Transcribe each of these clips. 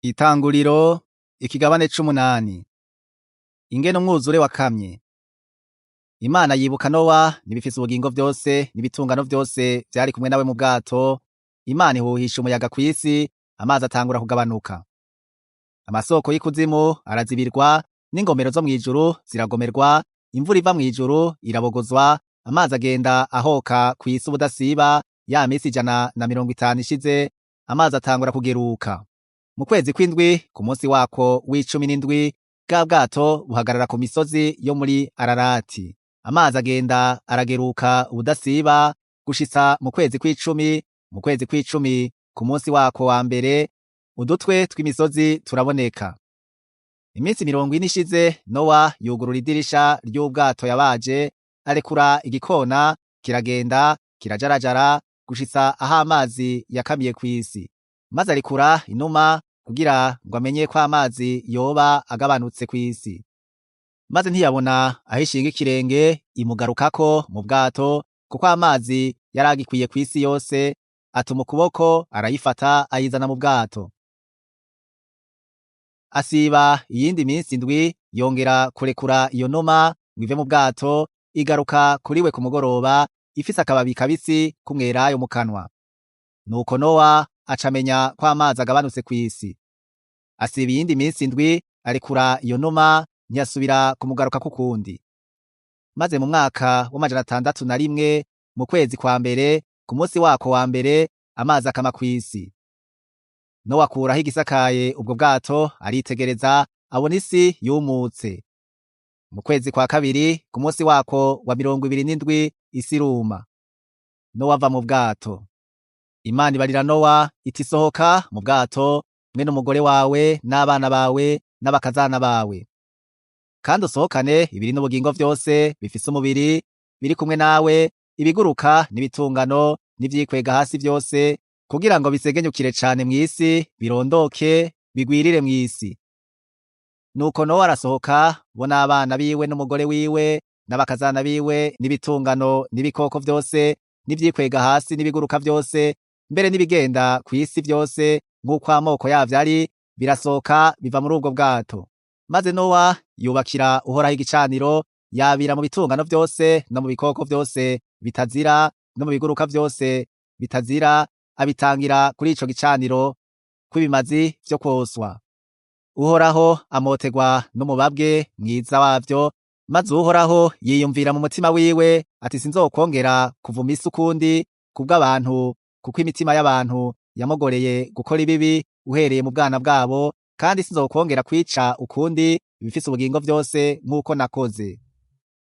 Itanguriro ikigabane c'umunani. Ingene umwuzure wakamye. Imana yibuka Nowa n'ibifise ubugingo vyose n'ibitungano vyose vyari kumwe nawe mu bwato. Imana ihuhisha umuyaga kw'isi, amazi atangura kugabanuka. Amasoko y'ikuzimu arazibirwa, n'ingomero zo mw'ijuru ziragomerwa, imvura iva mw'ijuru irabogozwa, amazi agenda ahoka kw'isi ubudasiba, ya misi 150 ishize, amazi atangura kugeruka. Mu kwezi kw'indwi, ku munsi wako w'icumi n'indwi, bwa bwato buhagarara ku misozi yo muri Ararati. Amazi agenda arageruka ubudasiba gushitsa mu kwezi kw'icumi, mu kwezi kw'icumi ku munsi wako wa mbere, udutwe tw'imisozi turaboneka. Iminsi 40 ishize, Nowa yugurura idirisha ry'ubwato yabaje, arekura igikona kiragenda kirajarajara gushitsa aho amazi yakamiye kw'isi. Maze arekura inuma kugira ngo amenye ko amazi yoba agabanutse kw'isi. Maze ntiyabona aho ishinga ikirenge imugarukako mu bwato, kuko amazi yari agikwiye kw'isi yose, atuma ukuboko arayifata ayizana mu bwato. Asiba iyindi minsi 7, yongera kurekura iyo numa ngo ive mu bwato, igaruka kuri we ku mugoroba, ifise akababi kabisi k'umwelayo mu kanwa. Nuko Nowa aca amenya ko amazi agabanutse kw'isi. Asiba iyindi minsi 7, arekura iyo numa, ntiyasubira kumugarukako ukundi. Maze mu mwaka w'601, mu kwezi kwa mbere, ku munsi wako wa mbere, amazi akama kw'isi. Nowa akuraho igisakaye ubwo bwato, aritegereza, abona isi yumutse. Mu kwezi kwa kabiri, ku munsi wako wa 27, isi iruma. Nowa ava mu bwato. Imana ibarira Nowa iti sohoka mu bwato, mwe n'umugore wawe n'abana bawe n'abakazana bawe. Kandi usohokane ibiri n'ubugingo vyose bifise umubiri biri kumwe nawe, ibiguruka n'ibitungano n'ivyikwega hasi vyose, kugira ngo bisegenyukire cane mw'isi, birondoke, bigwirire mw'isi. Nuko Nowa arasohoka, bo n'abana biwe n'umugore wiwe n'abakazana biwe n'ibitungano n'ibikoko vyose n'ivyikwega hasi n'ibiguruka vyose, mbere n'ibigenda kw'isi vyose nk'uko amoko yavyo ari, birasohoka biva muri ubwo bwato. Maze Nowa yubakira Uhoraho igicaniro, yabira mu bitungano vyose no mu bikoko vyose bitazira no mu biguruka vyose bitazira, abitangira kuri ico gicaniro kw'ibimazi vyo kwoswa. Uhoraho amotegwa n'umubabwe mwiza wavyo, maze Uhoraho yiyumvira mu mutima wiwe ati sinzokwongera kuvuma isi ukundi kubw'abantu, kuko imitima y'abantu yamogoreye gukora ibibi uhereye mu bwana bwabo, kandi sinzokwongera kwica ukundi ibifise ubugingo vyose nk'uko nakoze.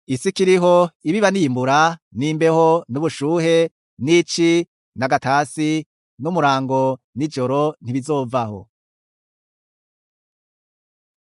Isi ikiriho ibiba n'imbura, n'imbeho n'ubushuhe, n'ici n'agatasi, n'umurango n'ijoro ntibizovaho.